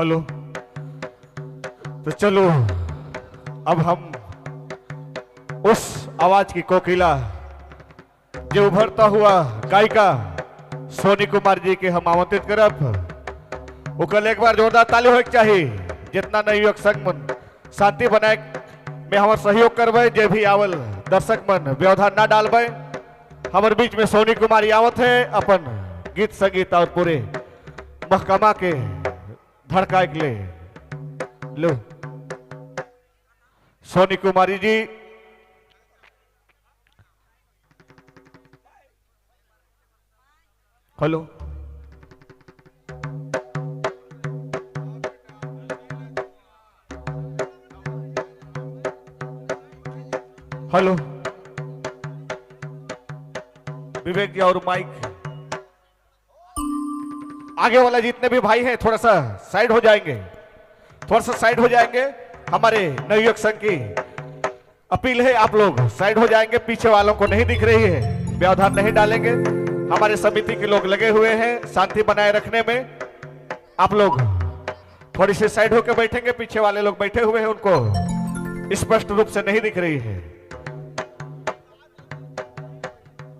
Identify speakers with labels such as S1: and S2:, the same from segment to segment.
S1: हेलो, तो चलो अब हम उस आवाज की कोकिला जो उभरता हुआ गायिका सोनी कुमार जी के हम आमंत्रित करब। ओकर एक बार जोरदार ताली होके चाहिए। जितना नवयुवक संघ मन शांति बनाए में हमार सहयोग करबे, जे भी आवल दर्शक मन व्यवधान ना डालबे। हमारे बीच में सोनी कुमारी आवत है अपन गीत संगीत और पूरे महकमा के धड़काए के लिए। लो सोनी कुमारी जी। हेलो, हेलो विवेक जी और माइक आगे वाला जितने भी भाई हैं थोड़ा सा साइड हो जाएंगे, थोड़ा सा साइड हो जाएंगे। हमारे नवयुवक संघ की अपील है, आप लोग साइड हो जाएंगे, पीछे वालों को नहीं दिख रही है, व्यवधान नहीं डालेंगे। हमारे समिति के लोग लगे हुए हैं शांति बनाए रखने में। आप लोग थोड़ी सी साइड होकर बैठेंगे, पीछे वाले लोग बैठे हुए हैं उनको स्पष्ट रूप से नहीं दिख रही है।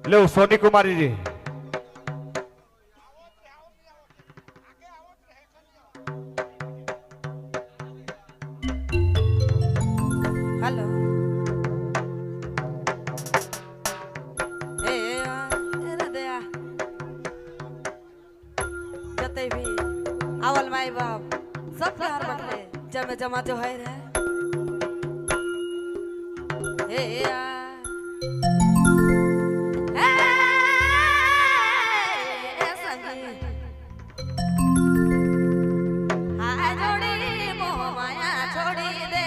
S1: लो सोनी कुमारी जी।
S2: हेलो, ए हृदया जते भी आवल माई बाप सब प्यार बटले जमे जमा जो है रे। ए आ ए संगी आ जोड़ी मोह माया छोड़ी दे।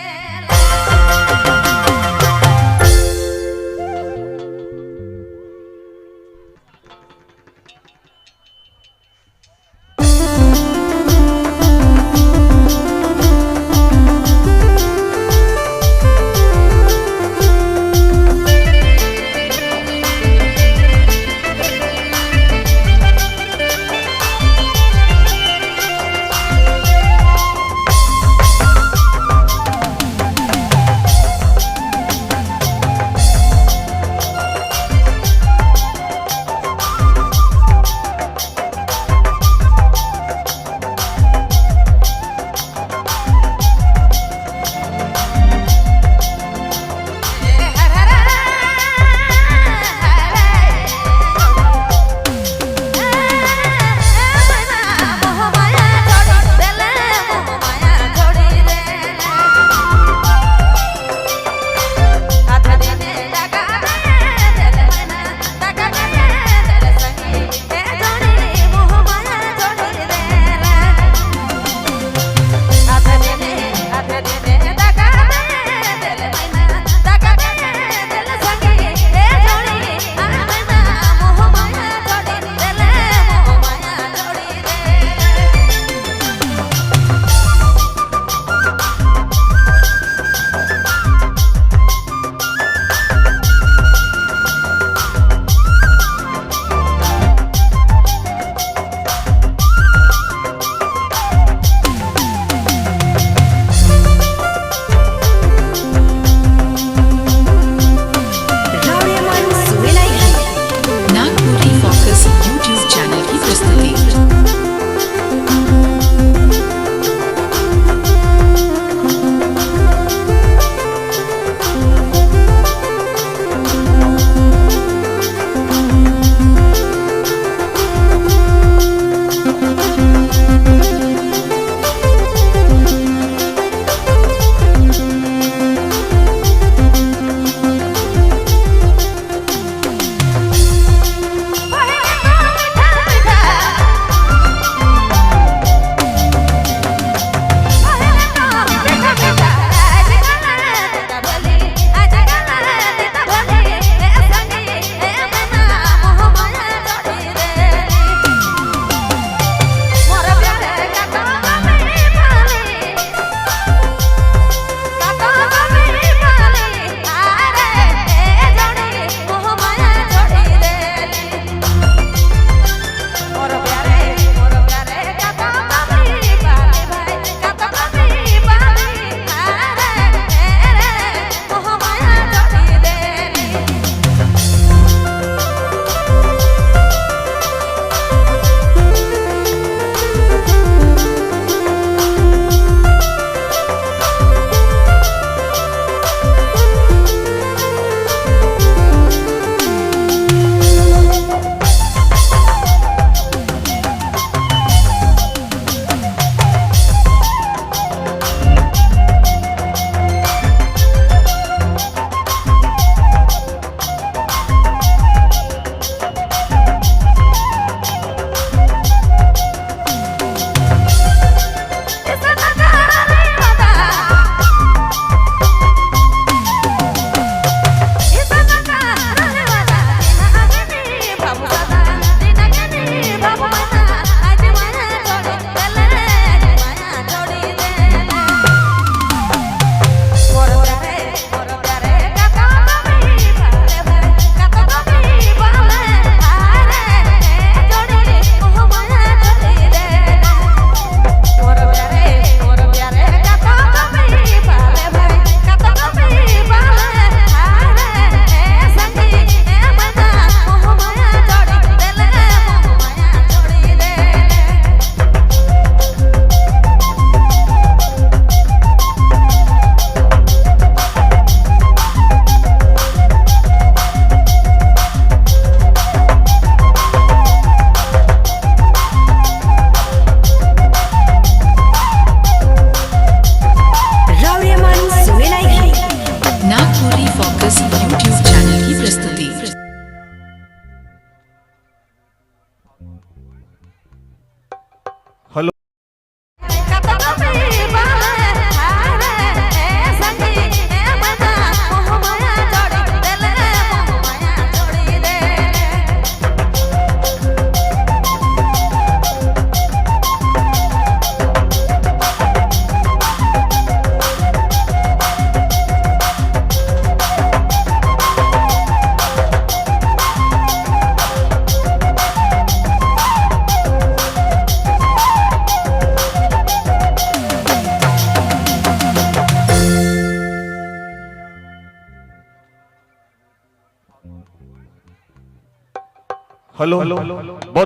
S1: हेलो, बहुत